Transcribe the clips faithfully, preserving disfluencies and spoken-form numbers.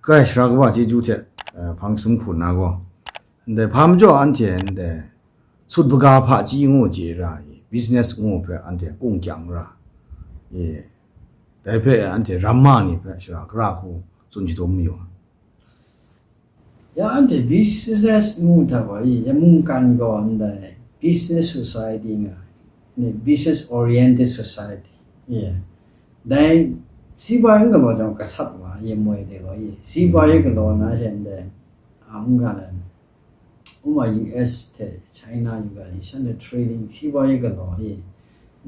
Dai sara kaba chyeju hte, eh, hpang sum hku na gaw, ndai hpa majaw anhte ndai sut baga hpaji ngu chye ra i, business ngu hpe anhte kung kyang ra i, dai hpe anhte ramma ni hpe shara kara hku tsun shadum mayu. Ya anhte business ngu hta wa i, ya mungkan gaw ndai business society nga, ni business oriented society. Ya. Dai, sibai n galaw jang kasat wa, ye moi de gaw ye. Sibai galaw na shen de, a, n ga na. Uma U S hte China yu ga, shan de trading, sibai galaw ye.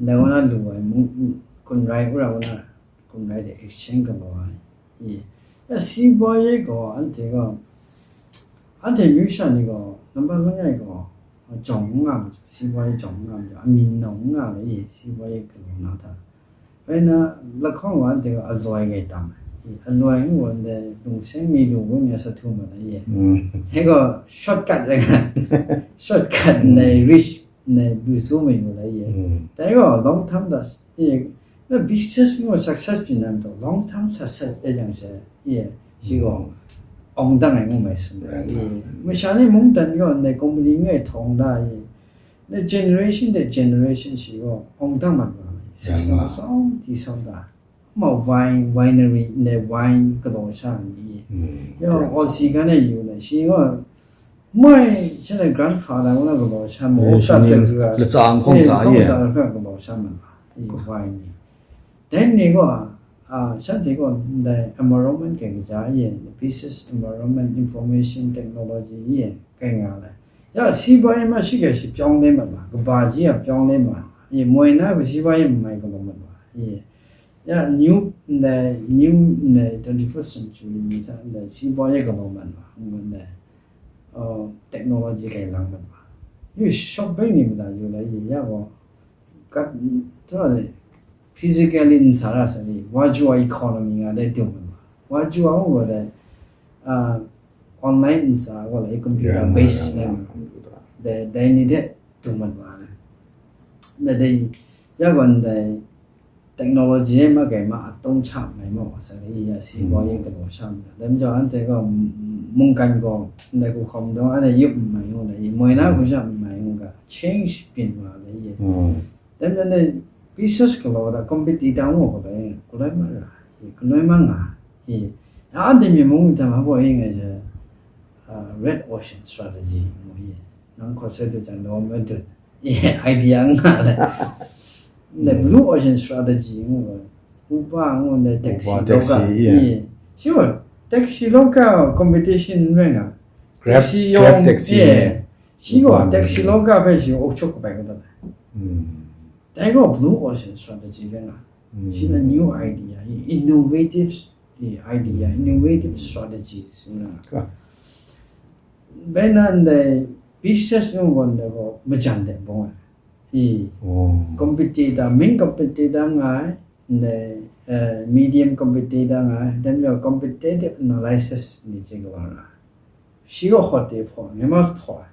Ndai wa na lu ai, mung, kun rai, ura wa na, kun rai de exchange galaw ai. Ye. Ya sibai gaw, anhte gaw, anhte myu sha ni gaw, nambat langai gaw, jawng n nga ma, sibai jawng n nga ma, amin nau n nga le ye, sibai galaw na hta. Bai na, lahkawng wa anhte gaw aloi ngai tam ai. Aloi ngu wa ndai lungseng mi lu gun ya sa htum ma na ye. Mm. Dai gaw shortcut rai nga. Shortcut ndai rich ndai du su mai mu la ye. Mm. Dai gaw long term da s-, ye, na business ngu success pyi nan to, long term success e jang she, ye, shi gaw Mm. ong dang ai ngu mai sun da Right. ye. Masha ni mungdan gaw ndai company ngai htawng da ye. Na generation de generation shi gaw ong dang mat wa ai. Ya Sasang ma. Sawng di sawng da. Ma wine, winery, ne wine galaw sha mi. Mm, Yo, that's Aussie ka ne yu na, shi gaw, moi, shi ne grandfather wa na galaw sha mi, Eh, wo shi ta ni te gra. Latsa ang khawng Eh, tsa khawng ye. Tsa gra galaw sha mi. Ye, wine ni. Then ni gaw, a, shanhte gaw ndai environment kai kaja ye, business environment, information technology ye, kai nga le. Ya, sibai ma shi kai shi pyawng le mat ma, kaba ji a pyawng le ma, ye, moi na ga sibai mai galaw mat ma, ye. Ya, new, ndai, new, ndai, twenty-first century ni hta, ndai, sibai ye galaw mat ma, ngu ndai, uh, technology kai lang mat ma. Yu shopping ni ma da yu la, ye, ya gaw, kat, tara le, physically n sa ra sa ni, virtual economy nga dai dum ma. Virtual ngu wa dai, ah, online n sa wa le, computer Ya, base ya, ne. Ya, computer. Dai, dai ni de dum ma wa le. Dai, dai, ya wan dai technology ma kai ma atong cha mai ma wa sa le, ya si Mm. wa ye ka lo sha ma. Dai ma jaw anhte gaw mungkan gaw, ndai ku hkawm dawng, anhte yup n mai ngu dai, moi na ku sha n mai ngu ga, change byin wa le ye. Mm. Dai majaw dai business galaw da competitor ngu galaw e, galoi ma ra, e, galoi ma nga, e, a, anhte myi mung myit hta ma baw e nga ja, a, Red Ocean Strategy ngu e, nang hkaw sai du jang law ma dun, e, idea nga le. Ndai Mm. Blue Ocean Strategy ngu ga, Uber ngu ndai taxi Uber, loka, taxi, yeah. E, shi gaw taxi loka competition n rai nga. Grab, Taxi Grab yawng, taxi e, ne. Shi gaw Uber taxi ne. Loka hpe shi auk chuk kabai kata. Mm. Dai gaw Blue Ocean Strategy rai nga. Mm. Shi na new idea, innovative idea, Mm. Innovative strategy, shi na. Ka. Bai na ndai business ngu gaw ndai gaw majan de bung ai. I. Oh. Competitor, main competitor nga ai, ndai, eh, medium competitor nga ai, then your competitive analysis ni chye kawa ra. Shi gaw hot de hpaw, mi ma htaw ai.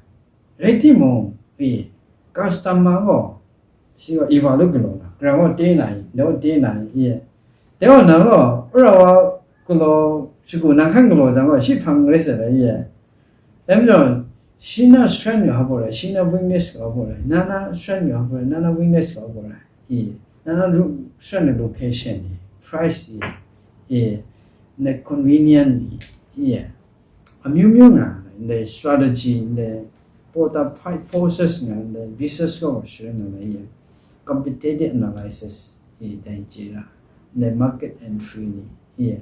Rai timung, i, customer gaw, shi gaw, i wa lu galaw na, grau gaw te na i, dai gaw te na i, i, dai gaw nang gaw, wora wa galaw, shagu nang hkan galaw jang gaw, shi hpang rai sat ai, i, dai majaw, shi na strength yu hpa bawra, shi na weakness yu hpa bawra, na na strength yu hpa bawra, na na weakness yu hpa bawra, i, na na lu-, strength location i, price i, i, na convenient i, i, amyu myu nga, ndai strategy, ndai put up fight forces nga, ndai business gaw share na lai ye, competitive analysis, i dai chye ra, ndai market entry ni, i,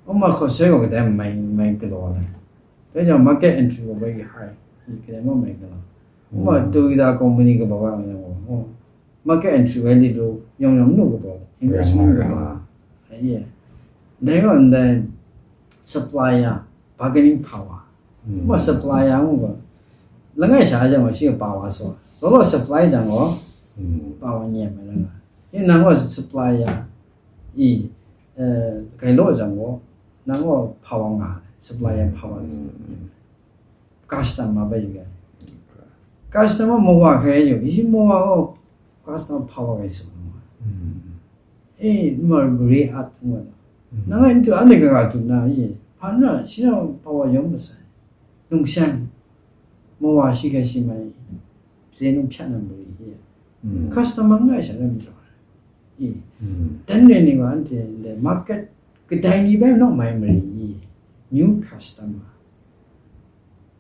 uma hkaw sai gaw kadai mai, mai galaw na, dai jang market entry gaw very high, i kadai ma mai galaw, uma Mm. Toyota company galaw ga nga yang gaw, oh, market entry value lu yawng yawng nu galaw, investment Rang galaw, rang. Ai ye. Dai gaw ndai supplier, bargaining power. Mm. Ma supplier ngu gaw, langai sha jang gaw shi gaw power so. Gaw gaw supply jang gaw, Mm. Power nyem ai langa. Yin nang gaw supplier, i, eh, gai law jang gaw, nang gaw power nga, supplier power Mm. nyem ai. Customer bai yu ai. Okay. Customer mawa hkrai yu, i mawa gaw customer power gai sung. Mm. E, ma react ngu ai. Mm. Nang a ntu anhte kaga tut na, i, Hpa n ra, shi na hpa wa yawng masai, lungshan, mawa shi hkrai shi mai, ze nung hpya na mari, ye. Customer n gai sha rai majaw, ye. Dan re ni wa anhte ndai market kadai ni bai naw mai mari, ye. New customer,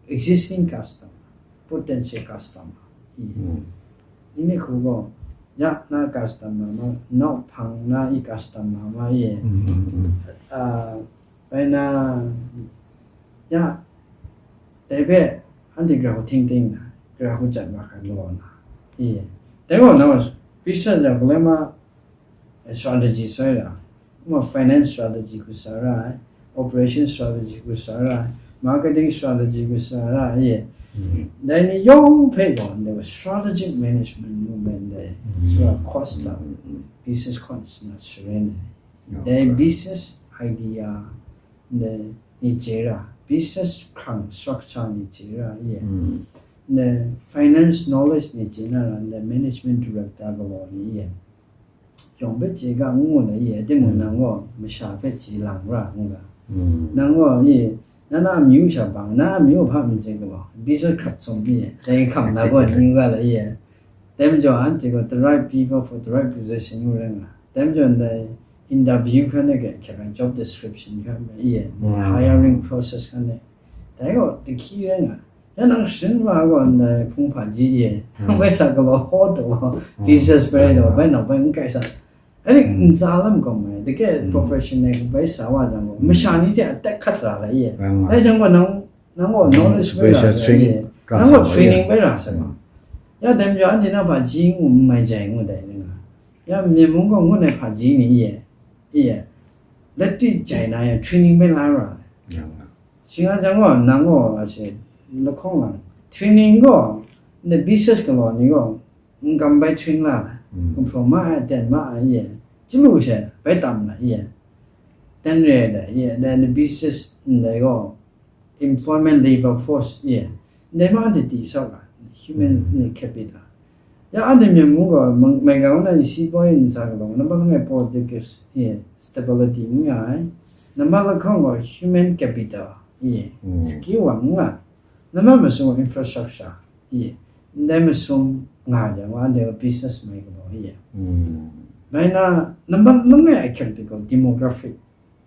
existing customer, potential customer, ye. Ni ne hku gaw, ya na customer ma, naw hpang na i customer ma, ye. Ah, bai na, ya, dai hpe anhte grau hting ting na, grau hku jan wa hkra law na, i, dai gaw na, business ya problema strategy soi ra, ma finance strategy ku sa ra ai, operation strategy ku sa ra ai, marketing strategy ku sa ra ai, i, dai ni yawng hpe gaw, ndai strategic management movement dai, sura cost la, business cost na saren ai. Dai business idea, ndai ni chye ra, business hkrang structure ni chye ra, ye. Ndai finance knowledge ni chye na ra, ndai management director galaw ni, ye. Yawng hpe chye ga ngu na, ye, timung nang gaw masha hpe chye lang ra ngu ga. Nang gaw, ye, na na amyu sha bang, na amyu hpa n chye galaw, business hkrat sum, ye, dai hkam na gaw ni ngu ga la, ye. Dai majaw anhte gaw the right people for the right position ngu rai nga. Dai majaw ndai interview hkan de hkyak ai job description hkan me, iye, hiring process hkan de. Dai gaw dahki rai nga. Ya nang sharin wa gaw ndai hpung hpaji ye, bai sa galaw hkaw taw, business bai daw, bai nau bai n kai sa. Ai ni ntsa lam gaw mai, dake professional bai sa wa jang gaw, masha ni hte attack hkat ra la ye. Rai nga. Dai jang gaw nang, nang gaw knowledge bai ra sa ye. Nang gaw training bai ra sa ma. Ya dai majaw anhte na hpaji ngu n mai jai ngu dai ni nga. Ya myen mung gaw ngut ai hpaji ni ye, ye, let ti jai na ya training bai la ra. Shing a jang gaw, nang gaw a she, lahkawng lang, training gaw, ndai business galaw ni gaw, n kam bai train la, kumhpraw ma ai, ten ma ai, ye, chyalu she, bai tam na, ye, ten re ai dai, ye, dai ni business ndai gaw, employment labor force, ye, ndai ma anhte di sau ga, human capital. Ya anhte myen mung gaw, maigan na isi boi n sa galaw, nambat langai politics, ye, stability n nga ai, nambat lahkawng gaw human capital, ye, skill wa n nga, nambat masum infrastructure, ye, ndai masum nga jang wa, anhte gaw business mai galaw, ye. Bai na, nambat langai ahkyak de gaw demographic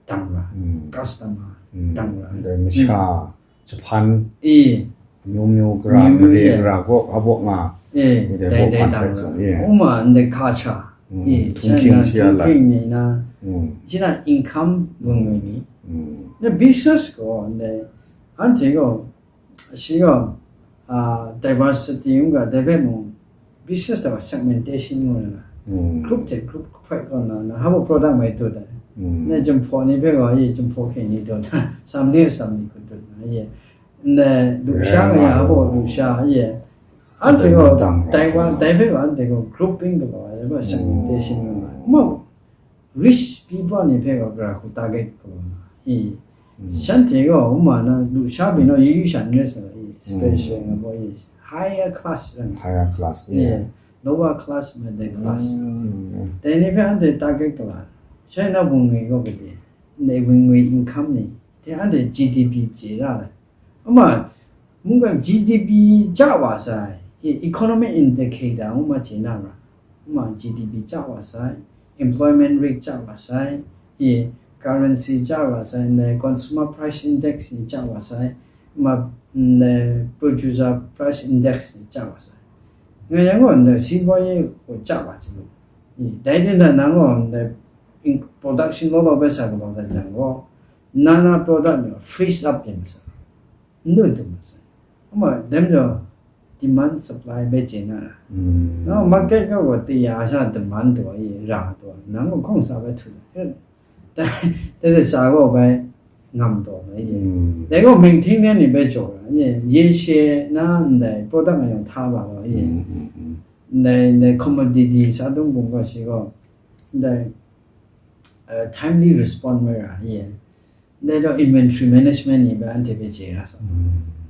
dang ra, customer dang ra. Ndai masha, jahpan, e, myu myu gara, myu myu, mare ye, gara gaw, abok nga, e, ndai dai dai dang ra. Ye. Uma ndai culture, e, thungking sha na, thungking ni na, jina income bung ngwi ni. Na business gaw ndai, anhte gaw, shi gaw, ah, diversity ngu ga, dai hpe mung, business dai wa segmentation ngu na, group hte group hpoi kaw na, na hpa product mai dut ai. Na jumhpaw ni hpe gaw, ye, jumhpaw hkye ni dut ai, sam ni sam ni hku dut na, ye, ndai lusha nga ya hpa lusha, ye, anhte gaw dai wa, dai hpe gaw anhte gaw grouping dai wa, dai wa segmentation ngu na, mung, rich people ni hpe gaw gara hku target kaw na, i, shanhte gaw, uma na, lusha byin naw yu yu sha n rai sa, i, special nga baw, i, higher class rai nga. Higher class, yeah. Lower class, middle class. Dai ni hpe anhte target kaw la, China bungwi gaw gade, ndai bungwi income ni, dai anhte G D P chye ra ai. Ama, mungkan G D P ja wa sai, e, economic indicator ngu ma chye na ra. Ama G D P ja wa sai, employment rate ja wa sai, e, currency ja wa sai, ndai consumer price index ni ja wa sai, ma, ndai producer price index ni ja wa sai. Nga yang gaw ndai စီးပွားရေးကို ja wa chyu. E, dai ni da nang gaw ndai in-, production law law bai sa galaw dat jang gaw, nana product ni freeze up yin ma sa. N du du ma sai. Ama, dai majaw, demand supply bai chye na ra. Nang market gaw gaw taya sha demand taw ai, ra taw ai, nang gaw hkawng sa bai htu ai. Dai, dai sa gaw bai ngam taw ai ye. Dai gaw maintain ni bai jaw ra, ye, ye she na ndai product nga yawng hta ba gaw ye. Ndai, ndai commodity sa dung bung gaw shi gaw, ndai, eh, timely respond mai ra, ye. Dai gaw inventory management ni bai anhte hpe chye ra sa.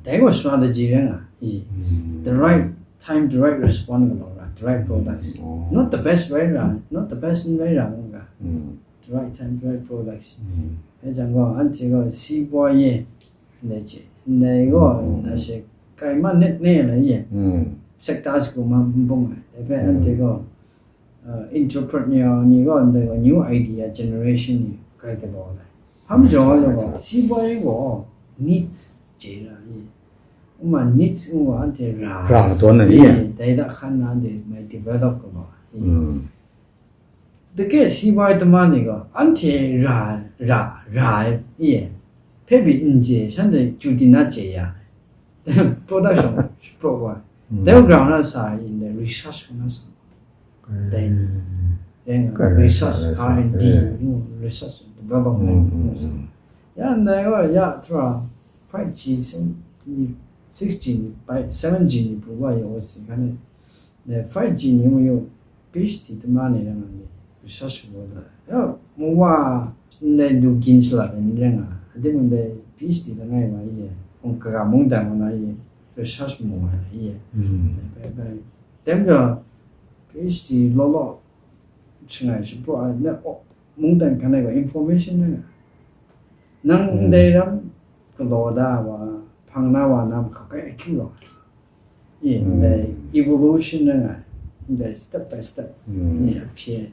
Dai gaw strategy rai nga, i. The right time, the right respond galaw ra, the right products. Not the best rai ra, not the best n rai ra ngu ga. right time, right products. Dai jang gaw, anhte gaw si boi ye, ndai hte, ndai gaw, mm, na she, kai ma net ne la ye, mm, sector shagu ma n bung ai. Dai hpe, mm, anhte gaw, uh, entrepreneur ni gaw, ndai gaw new idea generation ni kai galaw ai. Hpa majaw, yes, yes, gaw, yes, si boi gaw needs chye ra ye. Uma needs u gaw anhte ra, ra dawn ai ye. Dai da hkan na anhte mai develop galaw ai. Mm. Dake si boi tama ni gaw, anhte ra, ra, ra ai, i e, hpe pyi n chye, shanhte chyu di na chye ya, production shapraw wa, mm, dai ground na sa ai, ndai research na sa, dai, mm, dai nga, kai research, research, R and D, eh, ngu, research development, mm, ngu sa. Mm. Ya, ndai wa, ya, tura, five G, seven, six G ni, bai, seven G ni pru wa ya wa si, kane, dai five G ni mu yu, PhD tama ni rai nga ni, research wa da. Ya, mu wa, ndai du gin sala ni rai nga. Adi mu dai PhD da ngai wa ye. Hung kaga mungdan wa na ye. Research mu wa na ye. Mm. Bai, bai, bai. Tem ja, PhD lo lo, shangai shapraw ai, na, o, mungdan kan ai wa information na nga. Nang, mm, ndai ram galaw da wa, hpang na wa na, hkap kai akyu lo. I, mm, ndai evolution na nga, ndai step by step, mm, ni a hpye.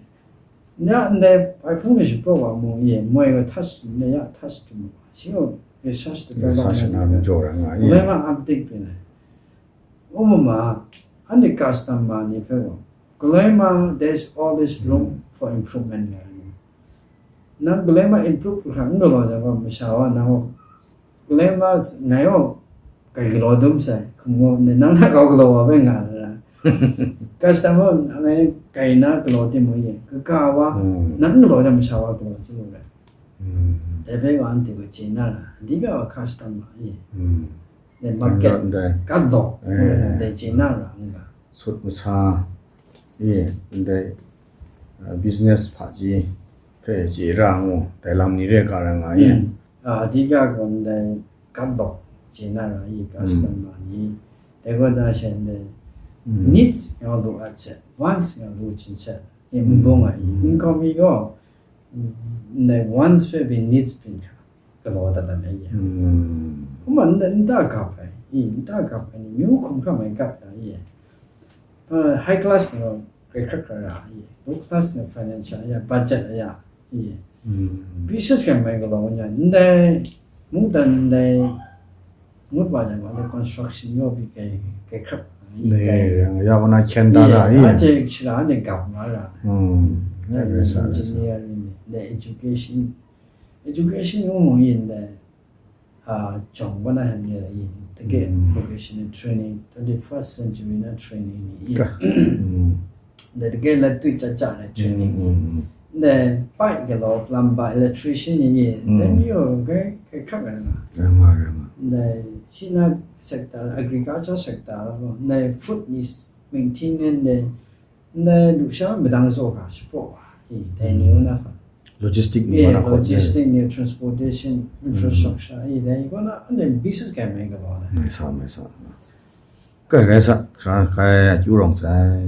Na ndai bai hpung ni shapraw wa mu, i, moi wa touch, na ya touch tu mu. Shi gaw research development, research na mu jaw ra nga, i. Bai ma update pyi na. Uma ma, anhte customer ni hpe gaw, Glamour, there's always room, mm, for improvement nga ai. Nang glamour improve hkra n galaw jang gaw, masha wa nang gaw, glamour ngai gaw, kai galaw dum sai, hkum gaw, nang hta kau galaw wa bai nga ra. Customer ngai kai na galaw timung ye, kaga wa, mm, nang n galaw jang masha wa galaw chyu lu rai. Mm. Dai bai wa anhte gaw chye na ra, dika wa customer ye. Mm. Dai market, ndai, kat daw, eh, dai chye na ra nga. Sut masa, e, ndai, uh, business hpaji hpe chye ra ngu, dai lam ni re ga ra nga ye. Mm. Ah, dika gaw ndai kat daw chye na ra ye, mm, customer ni. Dai gaw da she ndai, mm, needs nga lu at she, wants nga lu chyin she, e, mm, n bung ai. Mm. N kau mi gaw, mm, ndai wants hpe pyi needs pyi hkra galaw dat ai ye. Mm. Kuma nta, nta gap ai, i, nta gap ai ni, myu hkum hkra mai gap ai ye. Uh, high class ni gaw, kai hkrat hkra ra ai ye. Low class ni financial aya, budget aya, i. Mm. Business kai mai galaw nya, ndai, mungdan ndai, ngut wa jang gaw, ndai construction yaw pyi kai, kai hkrat ai, ne, kai. Ya wa na hkyen da ra, i. Aje shara ni gap nga ra. Mm. Ndai, ndai sa, engineering ni, ndai education, education mung mung yin dai, ah, jawng wa na hem ni la yin, dage, mm, vocational training, twenty-first century na training ni yin. Ka. Mm. Dai dage lat tui cha cha na training ni. Mm, mm, mm. Dai pipe galaw, plumber, electrician ni yin, mm, dai ni yo, kai, kai hkrak ai nga. Rai nga, rai nga. Dai, shi na sector, agriculture sector, dai food ni maintenance, dai, ndai lusha madang zaw ga shapraw wa, i, dai ni, mm, na hkra. Logistic ni, yeah, ma na hkra, logistic ni, transportation, mm, infrastructure, i, dai gaw na, anhte business kai mai galaw na. Mai sa, mai sa. Kai rai sa, sa kai akyu rawng sai.